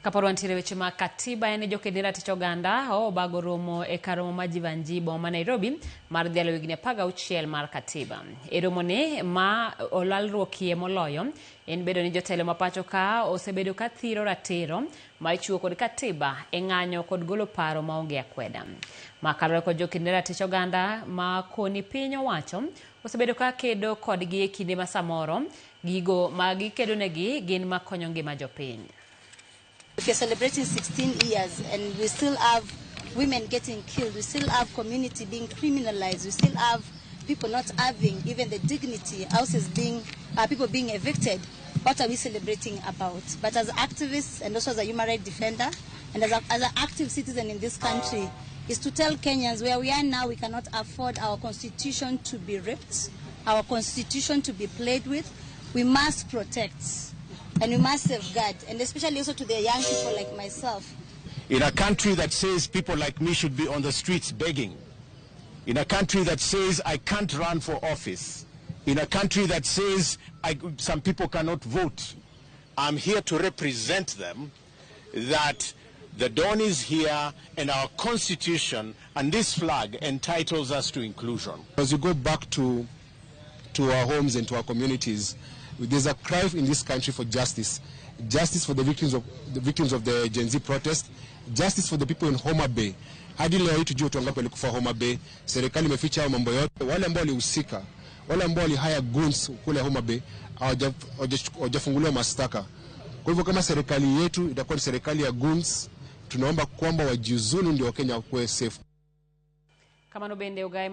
Kapod wantiere weche mag katiba en ni joked ne ratich oganda obago romo e kar romo ma Jeevanjee boma ma Nairobi mar dhialo higni 16 mar katiba. E romoni ma olalruokie moloyo en bedo ni jotelo ma pacho ka osebedo ka thiro ratiro ma ichiwo kod katiba e ng'anyo kod golo paro maonge akweda. Ma kaluwore kod joked ne ratich oganda ma koni piny owacho osebedo ka kedo kodgi e kinde ma samoro gigo ma gikedonegi gin makonyo ngima jopiny. If you're celebrating 16 years and we still have women getting killed, we still have community being criminalized, we still have people not having even the dignity, houses being, people being evicted, what are we celebrating about? But as activists and also as a human rights defender and as an active citizen in this country, is to tell Kenyans where we are now, we cannot afford our constitution to be ripped, our constitution to be played with. We must protect and we must safeguard, and especially also to the young people like myself. In a country that says people like me should be on the streets begging, in a country that says I can't run for office, in a country that says some people cannot vote, I'm here to represent them, that the dawn is here and our constitution and this flag entitles us to inclusion. As we go back to our homes and to our communities, there's a cry in this country for justice. Justice for the victims of the Gen Z protest, justice for the people in Homa Bay. Hadi leo hii tujue watu wangapi walikufa Homa Bay. Serikali imeficha hayo mambo yote. Wale ambao walihusika, wale ambao walihire goons kule Homa Bay hawajafunguliwa mashtaka. Kwa hivyo kama serikali yetu itakuwa ni serikali ya goons, tunaomba kwamba wajiuzulu ndio Wakenya wakuwe safe. Kamano bende ogaye.